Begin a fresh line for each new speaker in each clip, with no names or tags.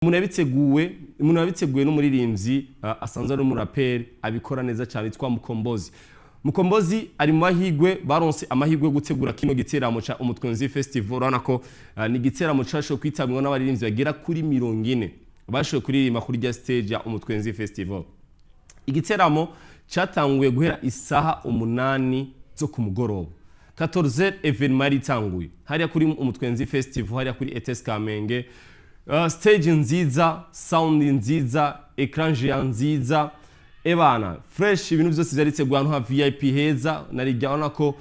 Umuntu yabiteguye n'umuririmbyi asanzwe ari umuraperi, abikora neza cyane, yitwa Mukombozi. Mukombozi ari mu mahigwe baronse amahirwe yo gutegura kino giteramo ca Umutwenzi Festival. Urabona ko ni igiteramo cashoboye kwitabirwa n'abaririmbyi bagera kuri 40, bashoboye kuririmba kuri rya stage ya Umutwenzi Festival. Igiteramo cyatanguye guhera isaha 8 zo ku mugoroba, 14, événement yari itanguye hariya kuri Umutwenzi Festival, hariya kuri ETS Kamenge. Stage nziza, sound nziza, écran géant nziza, ebana fresh, ibintu byose byari biteguye ahantu ha VIP heza. Narijya urabona ko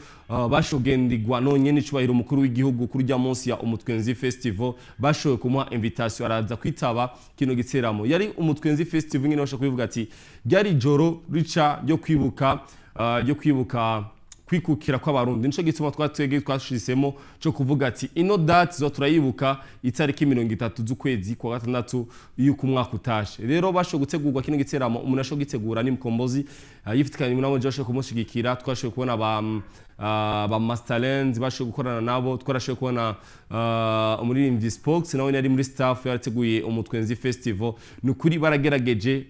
bashogendigwa nonye n'icubahiro umukuru w'igihugu kuri rya munsi ya Umutwenzi Festival. Bashoboye kumuha invitation, araza kwitaba kino giteramo. Yari Umutwenzi Festival nyine, bashobora kubivuga ati ryari ijoro rica ryo kwibuka kwikukira kw'Abarundi. Nico gituma twatwege twashisemo cyo kuvuga ati ino date zo turayibuka, itariki 30 z'ukwezi kwa gatandatu y'uko umwaka utashe. Rero basho gutegurwa kino giteramo, umuntu asho gitegura ni Mukombozi, yifitikanye nabo basho kumushigikira. Twashoboye kubona ba Masterlands bashoboye gukorana nabo. Twarashoboye kubona umuririmbyi Spox, nawe yari muri staff yarateguye Umutwenzi Festival. Ni ukuri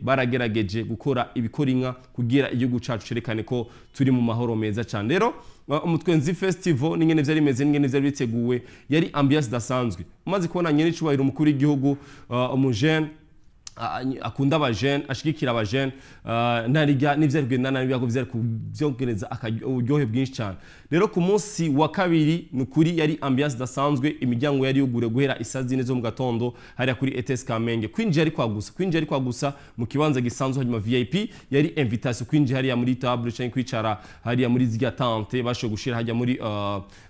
baragerageje gukora ibikora inka kugira igihugu cacu cerekane ko turi mu mahoro meza cyane. Rero Umutwenzi Festival n'ingene vyari bimeze, n'ingene vyari biteguwe, yari ambiance idasanzwe. Umaze kubona nyene icubahiro umukuru w'igihugu, umujene akunda abajene, ashigikira abajene, narijya n'ivyo kugenda nabi byako vyari kuvyongereza uburyohe bwinshi cyane. Rero ku munsi wa kabiri, ni ukuri yari ambiance idasanzwe. Imiryango yari yugure guhera isaha 4 zo mu gatondo hariya kuri ETS Kamenge. Kwinjira ari kwagusa mu kibanza gisanzwe, hanyuma VIP yari invitation kwinjira hariya muri table cyangwa kwicara hariya muri zirya tente bashoboye gushira hajya muri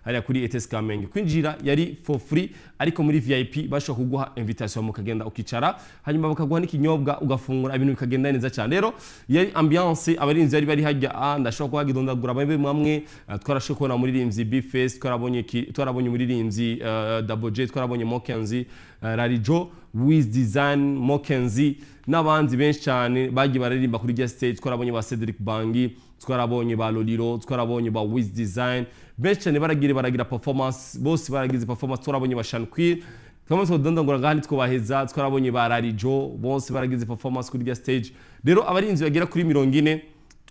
hariya kuri ETS Kamenge. Kwinjira yari for free, ariko muri VIP bashobora kuguha invitation, mukagenda ukicara, hanyuma bakaguha n'ikinyobwa ugafungura, ibintu bikagenda neza cyane. Rero yari ambiance, abarinzi bari hajya, ndashobora kuhagidondagura bamwe bamwe. Twarashoboye kubona umuririmbyi Bface, twarabonye umuririmbyi Double J, twarabonye Mokenzi, Rarijo, Wiz Design, Mokenzi n'abandi benshi cyane bagiye bararirimba kuri rya stage. Twarabonye ba Cedric Bangi, twarabonye ba Loliro, twarabonye ba Wiz Design, benshi cyane baragira performance, bose baragize performance. Twarabonye ba Shan Queen, twamaze kudondagura ngaha ntitwobaheza. Twarabonye ba Rarijo, bose baragize performance kuri rya stage. Rero abarinzi bagera kuri 40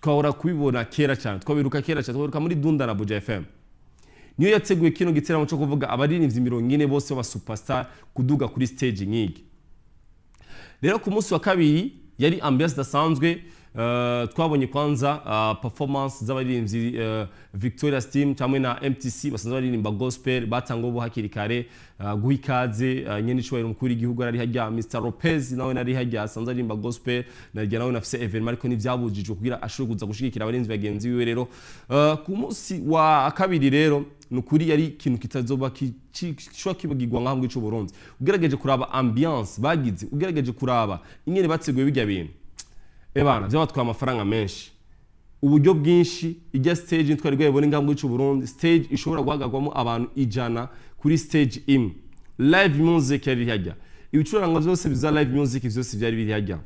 twahora kubibona kera cyane, twabiruka kera cyane, twabiruka muri Dunda na Buja FM, niyo yateguye kino giteramo cyo kuvuga abaririmbyi 40 bose b'aba superstar kuduga kuri stage nk'igi. Rero ku munsi wa kabiri yari ambiance idasanzwe. Twabonye kwanza performance z'abaririmbyi Victoria Steam cyangwa na MTC basanzwe baririmba gospel, batanga ubu hakiri kare guha ikaze nyene icubahiro umukuru w'igihugu ari hajya. Mr Lopez nawe nari hajya, asanzwe aririmba gospel, narya nawe nafise événement, ariko ntivyabujijwe kugira ashobore kuza gushigikira abarinzi bagenzi biwe. Rero ku munsi wa kabiri rero, nukuri yari ikintu kitazoba gishobora kibagirwa ngaho mu Burundi. Ugerageje kuraba ambiance bagize, ugerageje kuraba ingene bateguye bijya bintu, ebana byabatwaye amafaranga menshi, uburyo bwinshi. Ijya stage ntitwari bwayibone ngaho mu Burundi, stage ishobora guhagarwamo abantu 100 kuri stage imwe. Live music yari hajya, ibicurango byose biza live music byose byari biri hajya.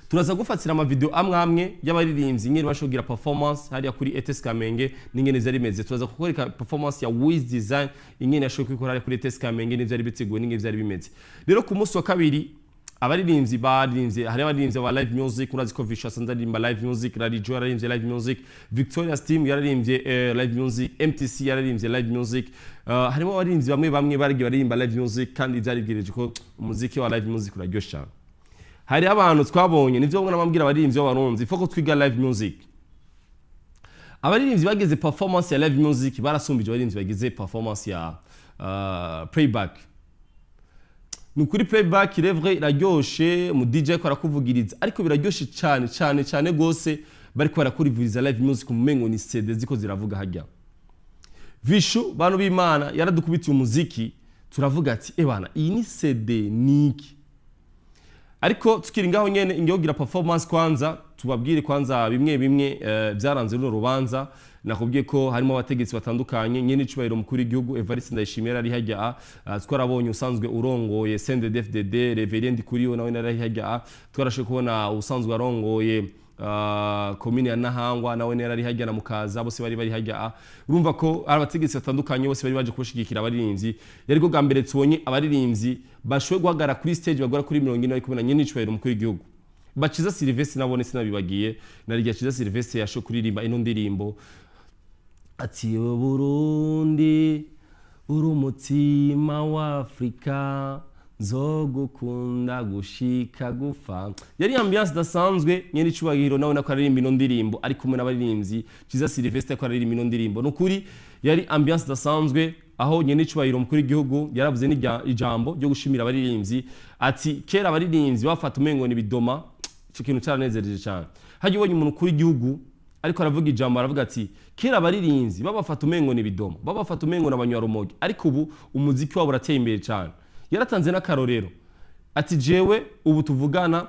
Turaza gufatira amavideo amwe amwe y'abaririmbyi nyine bashobora kugira performance hariya kuri ETS Kamenge n'ingene vyari bimeze. Turaza kukwereka performance ya Wiz Design, ingene yashoboye kubikora hariya kuri ETS Kamenge, n'ivyo biteguwe n'ingene vyari bimeze. Rero ku munsi wa kabiri abaririmbyi baririmbye, hari abaririmbyi ba live music. Urazi ko Visha asanzwe aririmba live music, Rarijo yararimbye live music, Victoria Steam yararimbye live music, MTC yararimbye live music. Harimo abaririmbyi bamwe bamwe baragiye baririmba live music, kandi byaribwirije ko umuziki wa live music uraryoshe cyane. Hari abantu twabonye, nivyo ngo nabambwira abaririmbyi b'Abarundi, ifo ko twiga live music. Abaririmbyi bagize performance ya live music barasumbije abaririmbyi bagize performance ya playback. Ni ukuri playback irevre iraryoshe mu DJ ko arakuvugiriza, ariko biraryoshe cyane cyane cyane gose bariko barakurivuriza live music, umengo ni CD ziko ziravuga hajya. Vishu, bantu b'Imana, yaradukubitiye umuziki, turavuga ati ebana iyi ni CD niki? Ariko tukiri ngaho nyene, ingiye performance kwanza tubabwire kwanza bimwe bimwe byaranze runo rubanza. Nakubwiye ko harimo abategetsi batandukanye. Nyene icubahiro mukuru w'igihugu Evariste Ndayishimiye ari hajya. Twarabonye usanzwe urongoye CNDD-FDD, Reverend Kuriyo, nawe nari hajya. Twarashoboye kubona usanzwe arongoye komine ya Nahangwa nawe yari ari hajya na Mukaza, bose bari hajya. Urumva ko ari abategetsi batandukanye, bose bari baje kubashigikira abaririmbyi. Yari bwo bwa mbere tubonye abaririmbyi bashoboye guhagarara kuri stage bagora kuri 40 bari kumwe na nyenicubahiro umukuru w'igihugu. Baciza Sylvestre nabone sinabibagiye, na rya Ciza Sylvestre yashoboye kuririmba ino ndirimbo ati: "Burundi uri umutima wa Afrika, nzogukunda gushika gufa." Yari ambiance idasanzwe. Nyene icubahiro nawe nako aririmba ino ndirimbo ari kumwe n'abaririmbyi. Ciza Sylvestre ko aririmba ino ndirimbo, nukuri yari ambiance idasanzwe, aho nyene icubahiro mukuru w'igihugu yaravuze n'ijambo ryo gushimira abaririmbyi, ati kera abaririmbyi bafata umengo ni bidoma. Ico kintu caranezereje cyane. Hajya ubonye umuntu ukuru w'igihugu ariko aravuga ijambo, aravuga ati kera abaririmbyi babafata umengo ni bidoma, babafata umengo n'abanywarumogi, ariko ubu umuziki wabo urateye imbere cyane. Yaratanze n'akarorero ati jewe ubu tuvugana,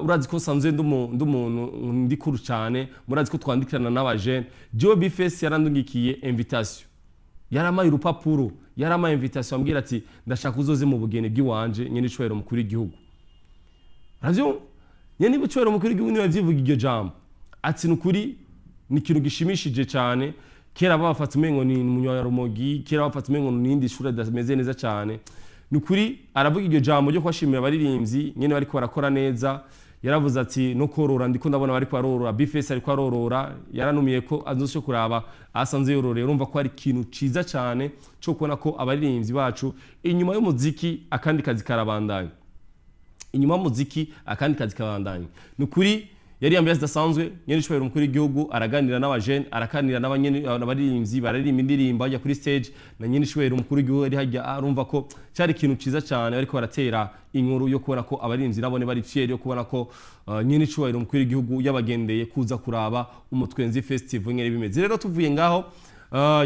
urazi ko nsanzwe ndi umuntu ndi kuru cyane, murazi ko twandikirana n'abajene. Jewe B-Face yarandungikiye invitation, yaramaye urupapuro, yaramaye invitation, ambwira ati ndashaka uzoze mu bugeni bw'iwanje. Nyene icubahiro mukuru w'igihugu, ravyo nyene icubahiro mukuru w'igihugu niwe yavyivuga iryo jambo, ati nukuri ni ikintu gishimishije cyane. Kera babafata umengo ni munywarumogi, kera babafata umengo ni iyindi shuri idameze neza cyane. Nukuri aravuga iryo jambo ryo kubashimira abaririmbyi nyene bariko barakora neza. Yaravuze ati no korora ndiko ndabona bariko barorora, B-Face ariko arorora, yaranumiye ko azoshe kuraba asanze yororeye. Urumva ko ari ikintu ciza cyane cyo kubona ko abaririmbyi bacu inyuma y'umuziki akandi kazi karabandanya, inyuma y'umuziki akandi kazi kabandanya. Nukuri yari yambaye zidasanzwe. Nyene icubahiro umukuru w'igihugu araganira n'abajene, araganira n'abaririmbyi, bararirimba indirimbo bajya kuri stage na nyene icubahiro umukuru w'igihugu ari hajya. Arumva ko cyari ikintu ciza cyane, bariko baratera inkuru yo kubona ko abaririmbyi nabone bari fier yo kubona ko nyene icubahiro umukuru w'igihugu yabagendeye kuza kuraba Umutwenzi Festival nyene bimeze. Rero tuvuye ngaho,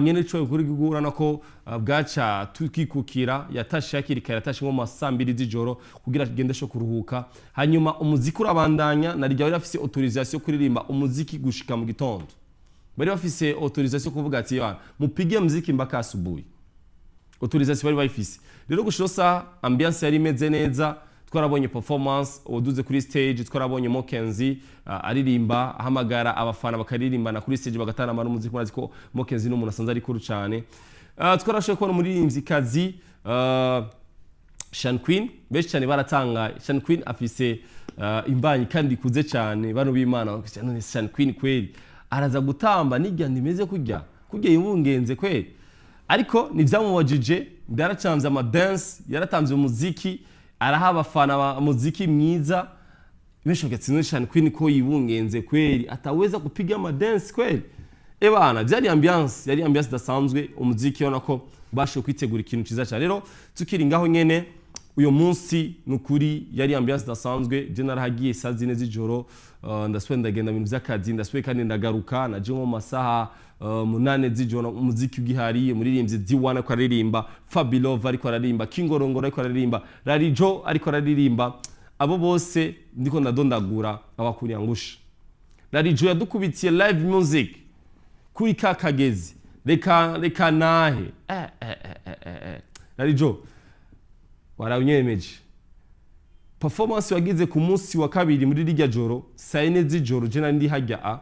nyene ico kuri gihugu, urabona ko bwaca tukikukira, yatashe hakiri kare, yatashe nko mu ma 2:00 z'ijoro kugira agende sho kuruhuka. Hanyuma umuziki urabandanya, na rya bari bafise autorisation kuririmba umuziki gushika mu gitondo. Bari bafise autorisation kuvuga ati mupige muziki mpaka asubuhi, autorisation bari bayifise. Rero gushira saha ambiance yari imeze neza. Twarabonye performance uduze kuri stage, twarabonye Mokenzi aririmba, ahamagara abafana bakaririmbana kuri stage, bagatarama n'umuziki. Murazi ko Mokenzi ni umuntu asanzwe ari kuru cyane. Twarashoboye kubona umuririmvyikazi Shan Queen, benshi cyane baratangaye. Shan Queen afise imbanyi kandi ikuze cyane. Bano b'Imana, none Shan Queen kweli araza gutamba nijya ndimeze kurya kurya yibungenze kweli? Ariko ntibyamubajije, yaracanze ama dance, yaratanze umuziki, araha abafana muziki mwiza. Benshi bagatsinda Shan Queen ko yibungenze kweli ataweza kupiga ama dance kweli. Ebana, byari ambiance, yari ambiance idasanzwe. Umuziki ubona ko bashoboye kwitegura ikintu cyiza cyane. Rero tukiri ngaho nyene, uyu munsi nukuri yari ambiance idasanzwe. Je narahagiye saa 4 z'ijoro, ndasubiye ndagenda ibintu by'akazi, ndasubiye kandi ndagaruka naje nko mu masaha 8 z'ijoro, umuziki ugihari. Umuririmbyi D1 ariko aririmba, Fabilove ariko aririmba, Kingorongoro ariko aririmba, Rarijo ariko aririmba. Abo bose ndiko ndadondagura abakuriya ngusha. Rarijo yadukubitiye live music kuri ka kagezi, reka reka nahe eh. Rarijo waranyemeje. Performance wagize ku munsi wa kabiri muri rirya joro saa 4 z'ijoro, je nari ndi hajya a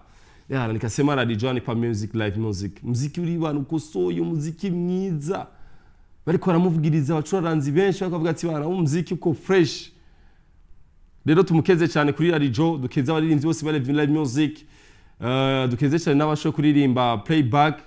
yara nikasema Rarijo anipa music, live music, muziki uri bantu ukosoye, umuziki mwiza. Bariko baramuvugiriza abacuraranzi benshi bakavuga ati bana umuziki uko fresh. Rero tumukeze cyane kuri Rarijo, dukeze abaririmbyi bose bari live music, dukeze cyane n'abashoboye kuririmba playback.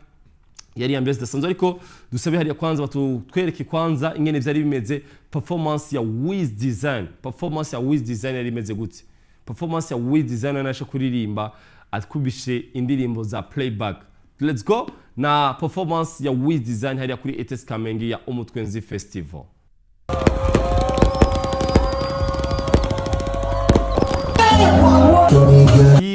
Yari ambiance idasanzwe. Ariko dusabe hariya kwanza batutwereke kwanza ingene vyari bimeze, performance ya Wiz Design. Performance ya Wiz Design yari imeze gute? Performance ya Wiz Design yanashe kuririmba akubishe indirimbo za playback. Let's go na performance ya Wiz Design hariya kuri ETS Kamenge ya Umutwenzi Festival.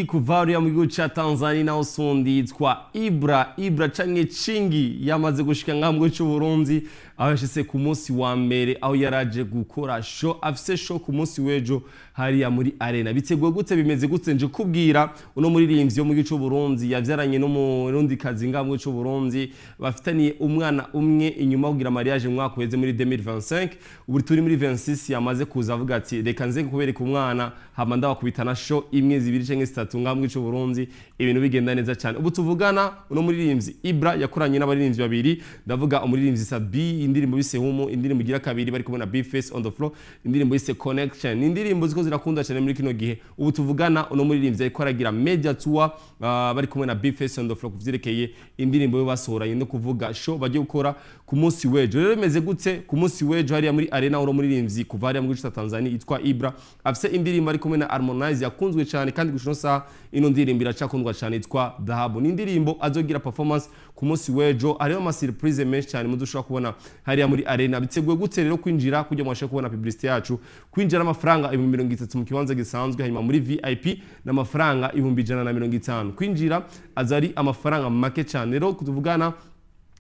Kuva hariya mu gihugu ca Tanzania naho sundi yitwa Ibra, Ibra canke Chingi, yamaze gushika ngaha mu gihugu c'u Burundi, aho yashitse ku munsi wa mbere, aho yaraje gukora show. Afise show ku munsi w'ejo hariya muri arena. Biteguye gute? Bimeze gute? Nje kubwira uno muririmbyi wo mu gihugu c'u Burundi yavyaranye n'umurundi kazi ngaha mu gihugu c'u Burundi, bafitaniye umwana umwe inyuma yo kugira mariage mu mwaka uheze muri 2025. Ubu turi muri 26, yamaze kuza avuga ati reka nze kubereka umwana, hama ndabakubita na show imwe, zibiri canke zitatu. 3 ngaha mu gihugu Burundi, ibintu bigenda neza cyane. Ubu tuvugana, uno muririmbyi Ibra yakoranye n'abaririmbyi babiri. Ndavuga umuririmbyi Sabi, indirimbo bise Humo, indirimbo igira kabiri bari kumwe na Bface on the Floor, indirimbo yise Connection. Ni indirimbo ziko zirakunda cyane muri kino gihe. Ubu tuvugana, uno muririmbyi ariko aragira media tour, bari kumwe na Bface on the Floor kuvyerekeye indirimbo yo basohoranye, no kuvuga show bagiye gukora ku munsi w'ejo. Rero bimeze gute ku munsi w'ejo hariya muri arena? Uno muririmbyi kuva hariya mu gihugu cya Tanzania yitwa Ibra afise indirimbo ari kumwe na Harmonize yakunzwe cyane, kandi gushino saha ino ndirimbo iracakundwa cyane, yitwa Dhahabu. Ni indirimbo azogira performance ku munsi w'ejo. Hariho ama surprise menshi cyane mudushobora kubona hariya muri arena. Biteguye gute rero kwinjira? Kugira ngo kubona publicité yacu, kwinjira amafaranga 30,000 mu kibanza gisanzwe, hanyuma muri VIP n'amafaranga 150,000. Kwinjira aza ari amafaranga make cyane. Rero kutuvugana,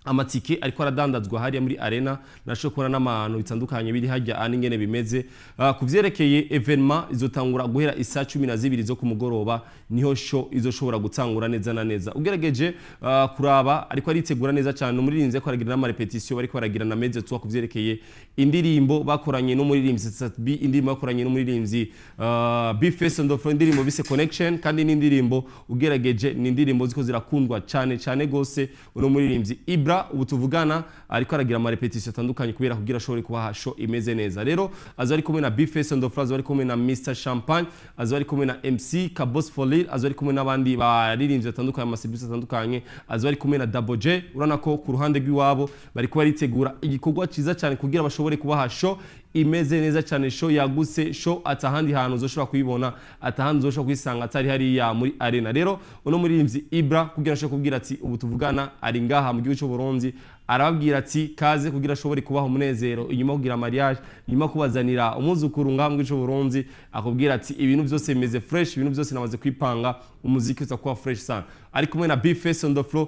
amatike ariko aradandazwa hariya muri arena, nasho kubona n'abantu bitandukanye biri hajya ani ingene bimeze. Kuvyerekeye événement, izotangura guhera isaa 12 zo ku mugoroba, niho show izoshobora gutangura neza na neza. Ugerageje kuraba, ariko aritegura neza cyane umuririmbyi, ko aragira n'ama répétition, bariko baragira na media tour kuvyerekeye indirimbo bakoranye n'umuririmbyi Sat-B, indirimbo bakoranye n'umuririmbyi Bface on the Floor, indirimbo bise Connection. Kandi n'indirimbo ugerageje ni indirimbo ziko zirakundwa cyane cyane gose. Uno muririmbyi Ibra ubu tuvugana ariko aragira ama répétition atandukanye kubera kugira ashobore kubaha show imeze neza. Rero aza ari kumwe na Bface on the Floor, aza ari kumwe na Mr Champagne, aza ari kumwe na MC Kabos Folil, aza ari kumwe n'abandi baririmbyi batandukanye, ama service atandukanye, aza ari kumwe na Double J. Urabona ko ku ruhande rw'iwabo bariko baritegura igikorwa ciza cyane kugira bashobore kubaha show imeze neza cyane, show yagutse, show atahandi hantu uzoshobora kuyibona, atahandi uzoshobora kuyisanga atari hariya muri arena. Rero uno muririmbyi Ibra, kugira ashobore kubwira ati ubu tuvugana ari ngaha mu gihugu cy'u Burundi, arababwira ati kaze, kugira ashobore kubaha umunezero inyuma kugira mariage, inyuma kubazanira umuzukuru ngaha mu gihugu cy'u Burundi. Akubwira ati ibintu byose bimeze fresh, ibintu byose namaze kwipanga, umuziki uza kuba fresh sana. Ari kumwe na Bface on the Floor,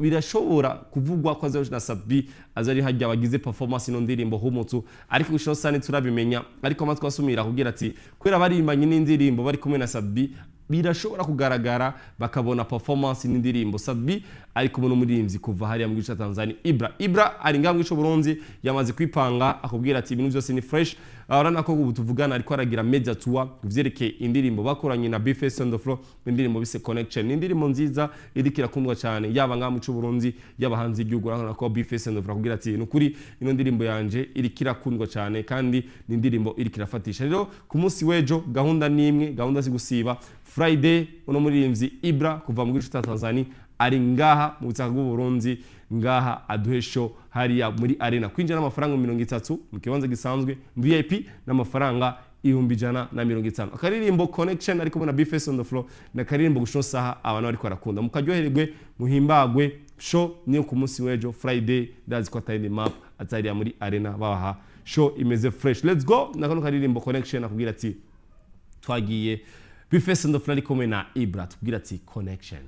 birashobora kuvugwa ko azaje na Sabi, azari hajya bagize performance ino ndirimbo Humutsu, ariko gushino sane turabimenya. Ariko amatwi asumira kugira ati kubera barimbanye n'indirimbo bari kumwe na Sabi, birashobora kugaragara bakabona performance n'indirimbo Sabi ari kumwe n'umuririmbyi kuva hariya mu gihugu cya Tanzania Ibra. Ibra ari ngaha mu gihugu cy'u Burundi, yamaze kwipanga, akubwira ati ibintu byose ni fresh. Urabona ko ubu tuvugana ariko aragira media tour vyerekeye indirimbo bakoranye na Bface on the Floor, indirimbo bise Connection. Ni indirimbo nziza iriko irakundwa cyane, yaba ngaha mu cy'u Burundi, yaba hanze y'igihugu. Urabona ko Bface on the Floor akubwira ati nukuri ino ndirimbo yanje iriko irakundwa cyane, kandi ni indirimbo iriko irafatisha. Rero ku munsi w'ejo gahunda ni imwe, gahunda si gusiba. Friday, uno muririmbyi Ibra kuva mu gihugu cya Tanzania ari ngaha mu butaka bw'u Burundi, ngaha aduhe show hariya muri arena. Kwinjira n'amafaranga 30 mu kibanza gisanzwe, VIP n'amafaranga 150,000. Akaririmbo Connection ariko na Bface on the Floor na akaririmbo gushino saha abantu bariko barakunda. Mukaryohererwe, muhimbagwe. Show niyo ku munsi w'ejo Friday, ndazi ko atari map atariya muri arena, babaha show imeze fresh. Let's go na kano karirimbo Connection, akubwira ati twagiye. Bface on the Floor ari kumwe na Ibra, tubwira ati Connection.